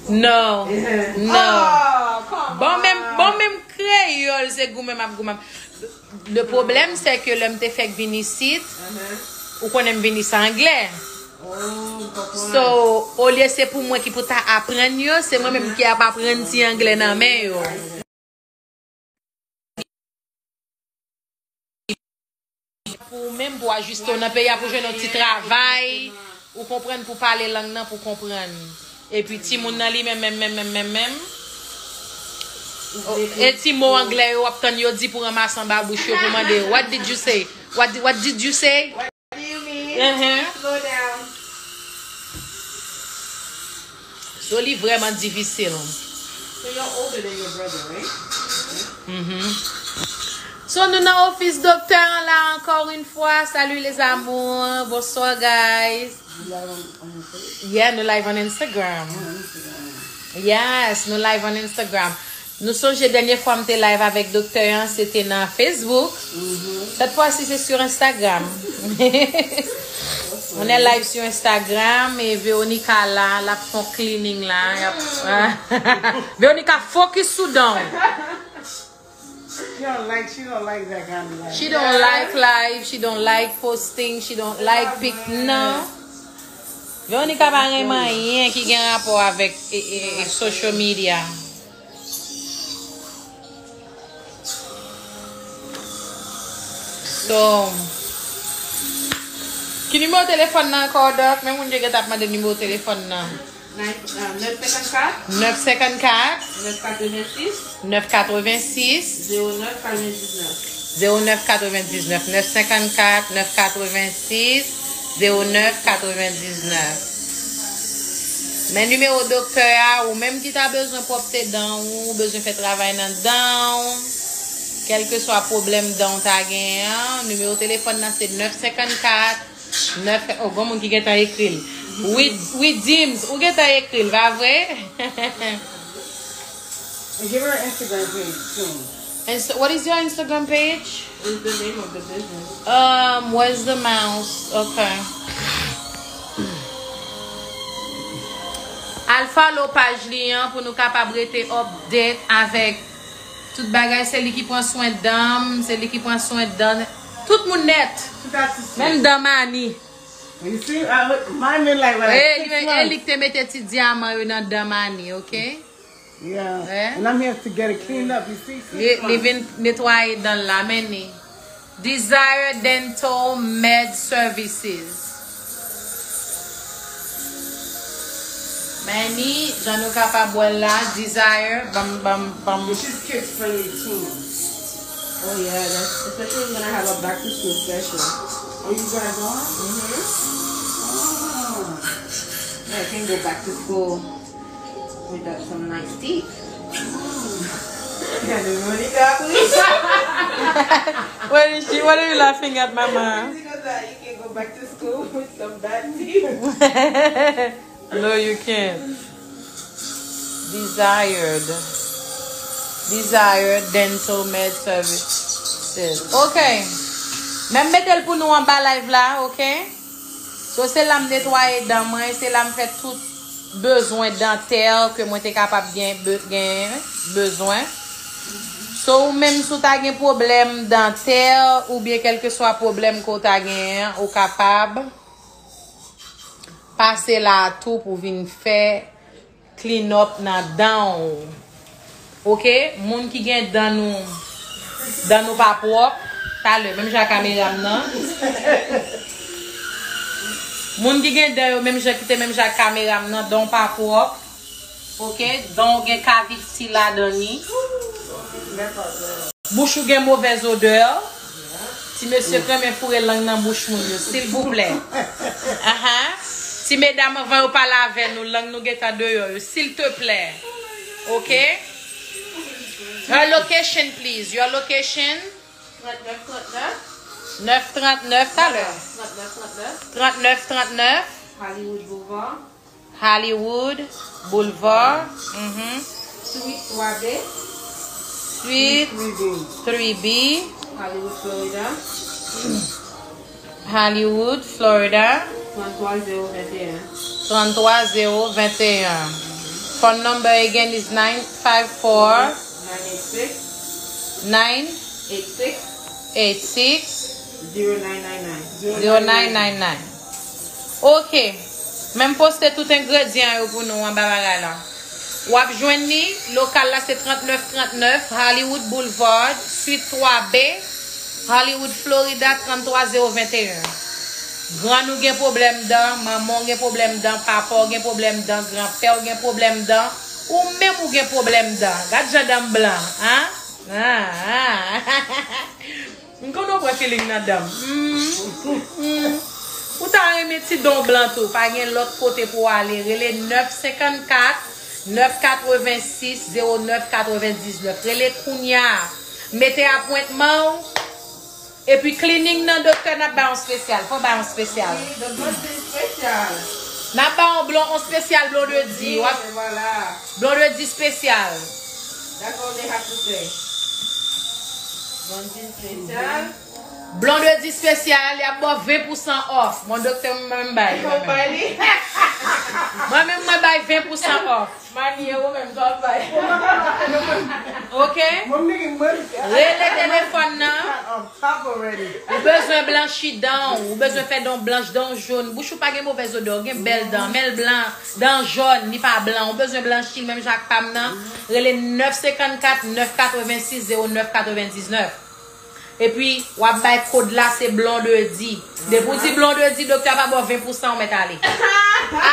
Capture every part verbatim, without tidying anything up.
No. No. Oh, come on. Bon, menm, bon, menm kreyòl, se goumen m ap goumen. Le pwoblèm, se ke lè m te fèk vin isit, ou konnen m vin isit anglè. Oh, m konprann. So, olye se pou mwen ki pou ta aprann yo, se mwen menm ki ap aprann ti anglè nan men yo. Pou ou menm, pou ajiste w nan peyi a, pou jwenn yon ti travay, ou konprann, pou pale lang nan, pou konprann. Epi timoun nan li menm, menm, menm, menm, menm, menm. O, e ti mo anglè yo w ap tann yo di pou ranmase anba bouch yo, pou mande, "What did you say? What di-, what did you say?" What do you mean? Uh-huh. Slow down. So, li vrèman difisil. So you're older than your brother, right? Mhm. So, nou nan ofis doktè an la, encore une fois. Salut les amours. Bonsoir, guys. You live on, on Instagram? Yeah, nou live on Instagram. On Instagram. Yes, nou live on Instagram. Nou sonje dènye fwa m te live avèk doktè an, se te nan Facebook. Mhm. Cette fois-ci, c'est sur Instagram. On est live sur Instagram e Veronica la, l ap fè yon cleaning la. Y ap, Veronica, focus sou dan w. She don't like, she don't like that kind of life. She don't like live, she don't like posting, she don't like pic, non. Veronica pa renmen anyen ki gen rapò avèk, e, e, e, social media. So, ki nimewo telefòn nan ankò, Doc? Men moun yo gentan ap mande nimewo telefòn nan. Nèf, euh, nèf senkannkat. Nèf senkannkat. Nèf katrevensis. Nèf katrevensis. Zewo nèf katrevendiznèf. Zewo nèf katrevendiznèf. Nèf senkannkat, nèf katrevensis, zewo nèf katrevendiznèf. Men nimewo doktè a, ou menm ki ta bezwen pwòpte dan w, ou bezwen fè travay nan dan w, kèlkeswa pwoblèm dan w ta genyen an, nimewo telefòn nan se nèf senkannkat, nèf, oh, gon moun ki gentan ekri l. Wi, wi, Dims, ou gentan ekri l, pa vre? Give her Instagram page soon. And so, what is your Instagram page? Is the name of the business. Um, where's the mouse? Okay. Al follow paj li an pou nou kapab rete update avèk tout bagay. Se li ki pran swen dan m, se li ki pran swen dan tout moun nèt. Menm dan Mani. You see, I, mine been like, like, eh, six months. E li k te mete ti dyaman yo nan dan Mani, ok? Yeah. Eh? And I'm here to get it cleaned up, you see, six months. Li, li vin netwaye dan l la, men ni. Desire Dental Med Services. Men ni, jan nou kapab wè l la, Desire, bam, bam, bam. Which is kids friendly too. Oh yeah, that's, especially when I have a back to school special. Oh, you guys are? Mm-hmm. Oh. Yeah, I can go back to school with that, some nice teeth. Mm. Yeah, the money got me. What is she, what are you laughing at, mama? Because, uh, you can go back to school with some bad teeth. No, you can't. Desired. Desired Dental Med Services. Ok. Men m mete l pou nou anba live la, ok? So, se la m netwaye dan mwen, se la m fè tout bezwen dantè ke mwen te kapab gen, be-, gen bezwen. So, ou menm si w ta gen pwoblèm dantè oubyen kèlkeswa pwoblèm ke w ta genyen an, ou kapab pase la a tou pou vin fè clean up nan dan w. Ok? Moun ki gen dan nou, dan nou pa pwòp, talè, menm jan ak kamera m nan. Moun ki gen dan yo menm jan, ki te menm jan ak kamera m nan, dan w pa pwòp. Ok? Dan w gen kaviti ladan li. Bouch ou gen movèz odè. Ti mesye k renmen foure lang nan bouch moun yo, silvouplè. Aha. Ti medam, anvan yo pale avè nou, lang nou gentan deyò yo, silteplè. Ok? Her location, please. Your location? Trannèf trannèf. Nèf trannèf, talè. Trannèf trannèf. Trannèf trannèf. Hollywood Boulevard. Hollywood Boulevard. Mhm. Suite twa B. Suite three B. Hollywood, Florida. Hollywood, Florida. Trannèf zewo venteyen. Trannèf zewo venteyen. Phone number again is nine five four, nine eight six, nine eight six, zero nine nine nine. Zero nine nine nine. Ok. Men m poste tout engredyan yo pou nou anba bagay la. W ap jwenn li, lokal la se trannèf trannèf Hollywood Boulevard, suite twa B, Hollywood, Florida, tranntrwa zewo venteyen. Grann ou gen pwoblèm dan, manman w gen pwoblèm dan, papa w gen pwoblèm dan, granpè w gen pwoblèm dan, ou menm ou gen pwoblèm dan. Gad jan dan m blan, an? Ah, ah. M konnen w pran feeling nan dan m. Mm, mm. Ou ta renmen ti dan w blan tou, pa gen lòt kote pou w ale. Rele nèf senkannkat, nèf katrevensis, zewo nèf katrevendiznèf. Rele kounya. Mete apwentman w. Epi cleaning nan doktè, n ap ba yon spesyal. Fò ba yon spesyal. Wi, doktè, se spesyal. N ap ba yon blon, yon spesyal blondedy. Wi, w ap vwala. Blondedy spesyal. Dakò, de hat pou fè. Blondedy spesyal. Blondedy spesyal, y ap ba w ven pousan off. Mwen doktè, mwen menm bay. Mwen bay li. Mwen menm, mwen bay ven pousan off. Mani, e ou menm, sa w ap bay. Ok? Mwen, mwen, mwen. Rele telefòn nan. Top already. Ou bezwen blanchi dan w, ou bezwen fè dan w blanch, dan w jòn. Bouch ou pa gen movèz odè, ou gen bèl dan, men l blan, dan jòn, li pa blan. Ou bezwen blanchi l menm jan ak pa m nan. Rele nèf senkannkat, nèf katrevensis, zewo nèf katrevendiznèf. Epi, w ap bay kòd la, se blondedy. Depi w di blondedy, doktè a pa ba w ven pousan, ou mèt ale.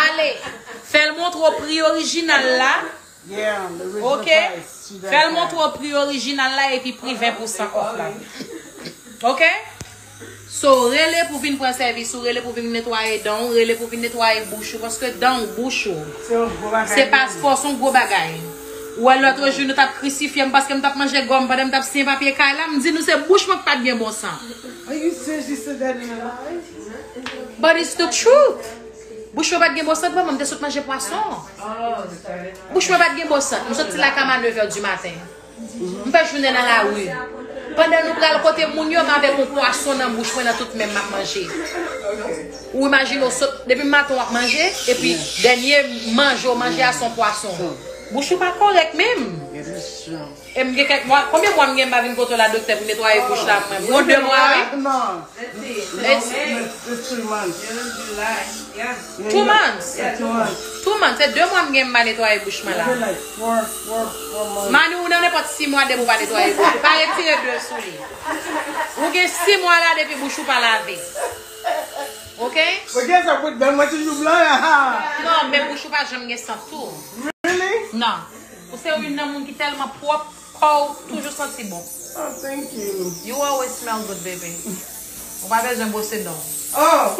Ale. Fè l montre w pri orijinal la. Yeah, the original. Ok? Price. She does that. Fè l montre w pri orijinal la epi pri ven pousan off la. Ok? So, rele pou vin pran sèvis ou, rele pou vin netwaye dan w, rele pou vin netwaye bouch ou, paske dan w, bouch ou, se paspò, se yon gwo bagay. Ou wè lòt jou nou t ap krisifye m paske m t ap manje gòm pandan m t ap siyen papye kay la, m di nou se bouch mwen k pa t gen bon sant. Are you seriously said that in a lie? But it's the truth. Bouch mwen pa t gen bon sant, manman, m te sot manje pwason. Bouch mwen pa t gen bon sant. M soti lakay m a nèv è di maten. M fè jounen nan lari. Pandan nou pral kote moun yo, m avèk yon pwason nan bouch mwen, nan tout men m ap manje. Ou imajine w sot, depi maten w ap manje, epi dènye manje w manje a se yon pwason. Bouch ou pa kòrèk menm. E m gen kèk mwa, konbyen mwa m gen m pa vin kote w la, doktè, pou netwaye bouch la mwen? Bon, de mwa, wi. Non. It's, it's three months. Two months. Yeah, two months. Two months. Se de mwa m gen m pa netwaye bouch mwen la. Maybe like four, four, four months. Mani, ou nan nenpòt sis mwa depi w pa netwaye bouch ou. Pa retire de sou li. Ou gen sis mwa la depi bouch ou pa lave. Ok? Mwen gen sa pou dan mwen toujou blan la. Non, men bouch ou pa janm gen sant tou. Really? Non. Ou se youn nan moun ki tèlman pwòp, kò w toujou santi bon. Oh, thank you. You always smell good, baby. Ou pa bezwen bwose dan w. Oh!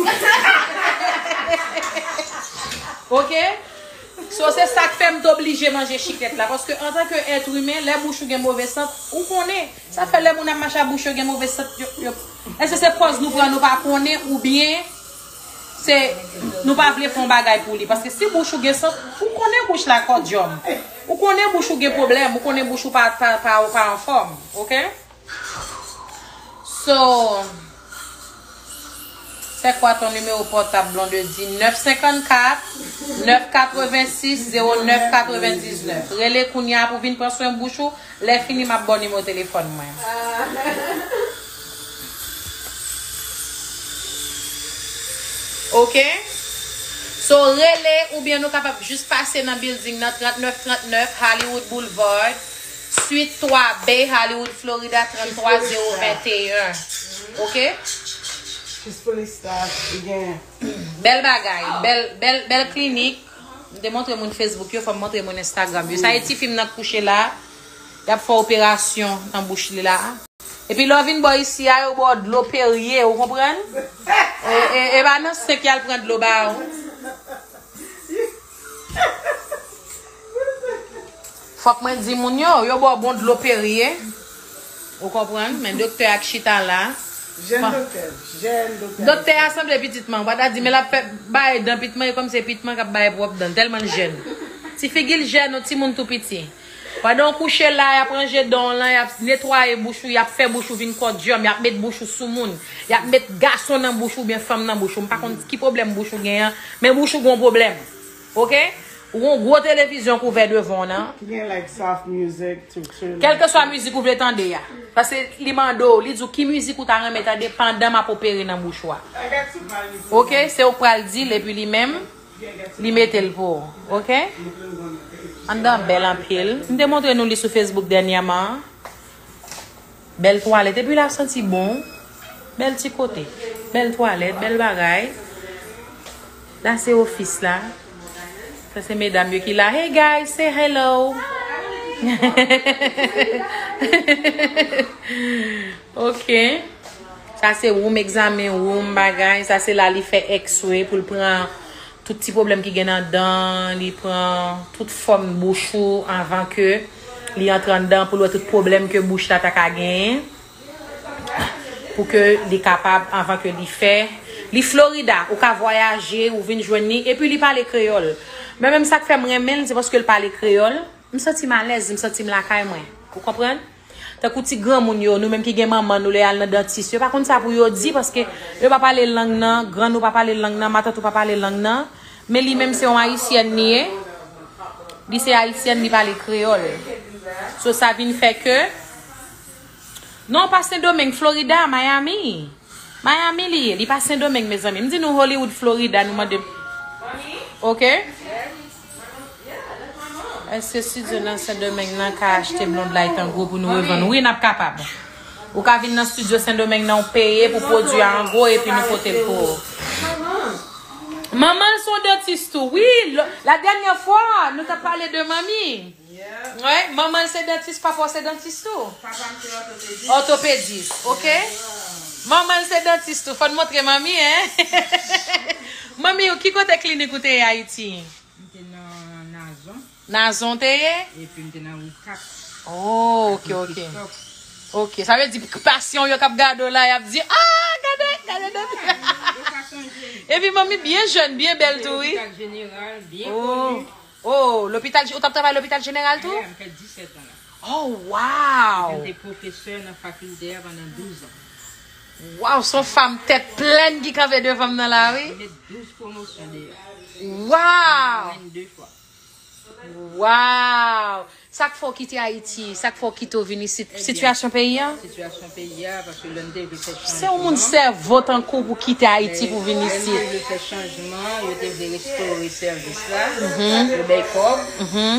Ok? So, se sa k fè m t oblije manje chikèt la. Paske, antanke èt imen, lè bouch ou gen move sant, ou konnen. Sa fè lè moun ap mache a bouch yo gen move sant, yo, yo, èske se pòz nou pran, nou pa konnen, oubyen se nou pa vle fè yon bagay pou li? Paske si bouch ou gen sant, ou konnen bouch la kòdyòm. Ou konnen bouch ou gen pwoblèm, ou konnen bouch ou pa, pa, pa, pa anfòm, ok? So, c'est quoi ton numéro portable, Blondedy? Nèf senkannkat, nèf katrevensis, zewo nèf katrevendiznèf. Rele kounye a pou vin pran swen bouch ou. Lè fini, m ap ba w nimewo telefòn mwen. Ok? So, rele oubyen nou kapab jis pase nan building nan, trannèf trannèf Hollywood Boulevard, suite twa B, Hollywood, Florida, tranntrwa zewo venteyen. Ok? She's fully staffed again. Bèl bagay, bèl, bèl, bèl klinik. M te montre moun Facebook yo, fò m montre moun Instagram yo. Sa e ti fi m nan k kouche la. Y ap fè operasyon nan bouch li la. Epi lè w vin bò isi a, yo ba w dlo Perrier, ou konprann? E, e, e pa nan senk y al pran dlo ba w. Fòk mwen di moun yo, yo ba w bon dlo Perrier. Ou konprann? Men doktè a k chita la. Jèn doktè, jèn doktè. Doktè a sanble pitit mwen. Ou pa ta di, men l ap fè bay dan pitit mwen, e kòmsi pitit mwen k ap bay pwòp dan l, tèlman l jèn. Ti figi l jèn, yon timoun tou piti. Pandan w kouche la, y ap ranje dan w lan, y ap netwaye bouch ou, y ap fè bouch ou vin kòdyòm, y ap met bouch ou sou moun, y ap met gason nan bouch ou oubyen fanm nan bouch ou. M pa konn ki pwoblèm bouch ou genyen, men bouch ou gon pwoblèm. Ok? Ou gon gwo televizyon k ouvè devan w nan. Ki gen, like, soft music to chill. Kèlkeswa mizik ou vle tande a. Paske li mande w, li di w ki mizik ou ta renmen tande pandan m ap opere nan bouch ou a. Oke, se ou k pral di l epi li menm, li mete l pou ou. Oke? Anndan an bèl anpil. M te montre nou li sou Facebook dènyèman. Bèl twalèt. Epi l ap santi bon. Bèl ti kote. Bèl twalèt, bèl bagay. La se ofis la. Sa se medam yo ki la. Hey guys, say hello. Ok. Sa se room, examen room, bagay. Sa se la li fè x-ray pou l pran tout ti pwoblèm ki gen nan dan, li pran tout fòm bouch ou anvan ke li antre anndan pou l wè tout pwoblèm ke bouch la ta ka genyen. Pou ke li kapab, anvan ke li fè. Li Florida, ou ka vwayaje, ou vin jwenn li, epi li pale kreyòl. Men menm sa k fè m renmen l, se paske l pale kreyòl. M santi m alèz, m santi m lakay mwen. Ou konprann? Tankou ti granmoun yo, nou menm ki gen manman nou lè y al nan dantis, yo pa konn sa pou yo di, paske yo pa pale lang nan, grann ou pa pale lang nan, matant ou pa pale lang nan. Men li menm se yon ayisyèn li ye. Li se ayisyèn, li pale kreyòl. So sa vin fè ke non, pa Sendomeng, Florida, Miami. Miami li ye, li pa Sendomeng, mezanmi. M di nou Hollywood, Florida, nou mande. Ok? Èske studio nan Sendomeng nan ka achte blond light an gwo pou nou revann? Wi, n ap kapab. Ou ka vin nan studio Sendomeng nan, ou peye pou pwodui a an gwo epi nou pote l pou ou. Manman l se yon dantis tou. Wi, la dènyè fwa, nou t ap pale de manmi. Wi, manman l se dantis, papa w se dantis tou. Papa m se òtopedis. Òtopedis, ok. Manman l se dantis tou. Fò n montre manmi, en. Manmi, ou ki kote klinik ou te ye Ayiti? M te nan Nazon. Nazon te ye? Epi m te nan Wi kat. Oh, ok, ok. Ok, sa vle di pasyan yo k ap gade w la, y ap di, ah, gade, gade de. Epi manmi byen jèn, byen bèl tou, wi. Lopital jeneral, byen koni. Oh, lopital, ou t ap travay lopital jeneral tou? Yeah, m fè disèt an la. Oh, wow! Epi m te pwofesè nan fakilte a pandan douz an. Wow, se yon fanm tèt plèn ki kanpe devan m nan la, wi. M met douz pwomosyon deyò. Wow! Mwen de fwa. Wow! Sa k fè w kite Ayiti? Sa k fè w kite w vin isit? Sitiyasyon peyi a? Sitiyasyon peyi a, paske lè m te vle fè chanjman. Se yon moun sèvo tankou w pou kite Ayiti pou vin isit. Lè m te vle fè chanjman, yo te vle restore sèvis la. Yo bay kòb,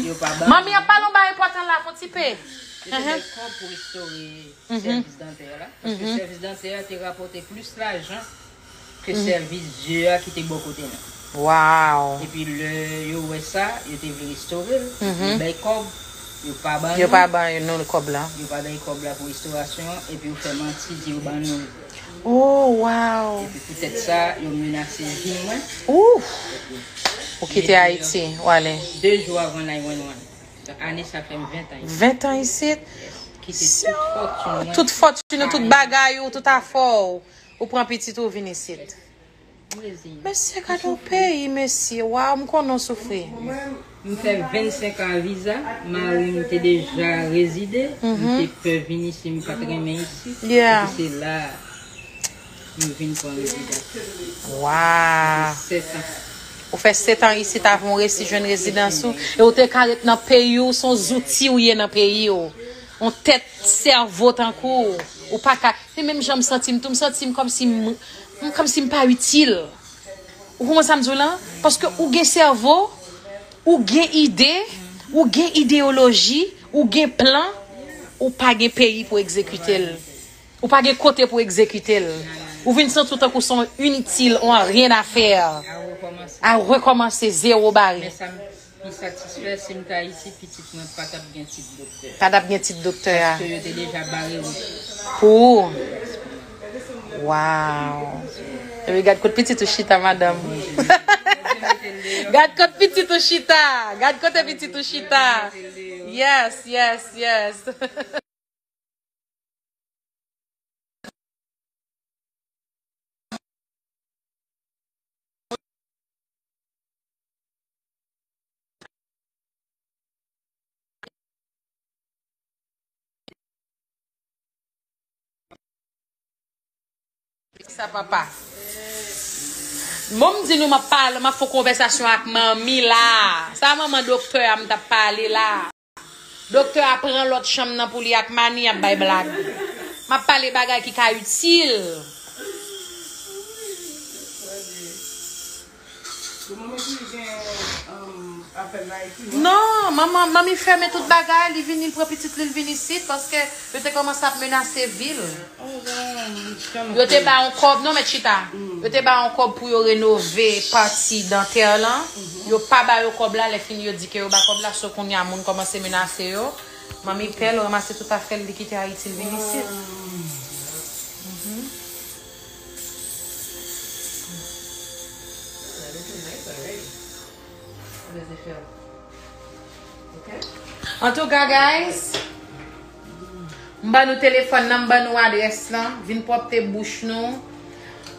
yo pa ban. Manmi ap pale yon bagay enpòtan la, fon ti pe. Yo te bay kòb pou restore sèvis dantè la. Paske sèvis dantè a te rapòte plis lajan ke sèvis zye a ki te bò kote nou. Wow! Epi lè yo wè sa, yo te vle restore l, yo bay kòb, yo pa ban nou. Yo pa ban nou kòb la. Yo pa bay kòb la pou restorasyon an, epi yo fè manti, di yo ban nou. Oh, wow! Epi poutèt sa, yo menase vi mwen. Ouf! Ou kite Ayiti, w ale. De jou avan nine one one. Ane sa fè m ven an isit. Ven an isit? Kite tout fòtin mwen. Tout fòtin ou, tout bagay ou, tout afè w. Ou pran pitit ou vin isit. Mesye, gade yon peyi, mesye. Waw, m konnen w soufri. M fè vennsenk an a viza, mari m te deja rezide, m te pè vin isit, m pa t renmen isit. Yeah. Epi se la a m vin pran rezidans. Waw. Sa fè sèt an. Ou fè sèt an isit avan w resi jwenn rezidans ou. E ou te ka ret nan peyi w, se yon zouti ou ye nan peyi w. Yon tèt sèvo tankou w. Ou pa ka. Se menm jan m santi m tou, m santi m kòmsi m, m kòmsi m pa itil. Ou konprann sa m di w lan? Paske ou gen sèvo, ou gen ide, ou gen ideyoloji, ou gen plan, ou pa gen peyi pou egzekite l. Ou pa gen kote pou egzekite l. Ou vin santi w tankou se yon initil, yon aryen a fè. A rekòmanse. A rekòmanse, zewo bare. Men sa m pi satisfè, si m t Ayiti, pitit mwen pa t ap gen tit doktè. Pa t ap gen tit doktè a. Paske yo te deja bare wout. Pou ou? Waw. Epi gad kot pitit ou chita, madanm. Gad kot pitit ou chita. Gad kote pitit ou chita. Yes, yes, yes. Sa papa. Bon, m di nou, m ap pale, m ap fè yon konvèsasyon ak manmi la. Sa manman doktè a m t ap pale la. Doktè a pran lòt chanm nan pou li ak Mani, ap bay blag. M ap pale bagay ki ka itil. Non, manman, manmi fèmen tout bagay, li vini, li pran pitit li, li vin isit, paske yo te kòmanse ap menase vi l. Yo te ba yon kòb, non, men chita. Yo te ba yon kòb pou yo renove pati dantè lan. Yo pa ba yo kòb la, lè fini yo di ke yo ba kòb la, so kounye a moun kòmanse menase yo. Manmi pè l ranmase tout afè l, li kite Ayiti, l vin isit. Antouka, guys, m ban nou telefòn nan, m ban nou adrès lan. Vin pwòpte bouch nou.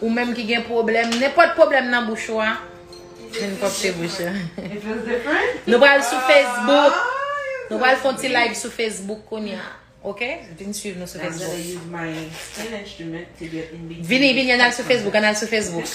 Ou menm ki gen pwoblèm, nenpòt pwoblèm nan bouch ou a, vin pwòpte bouch ou. Nou pral sou Facebook. Nou pral fè yon ti live sou Facebook kounye a. Ok? Vin swiv nou sou Facebook. Vini, vini, ann al sou Facebook, ann al sou Facebook.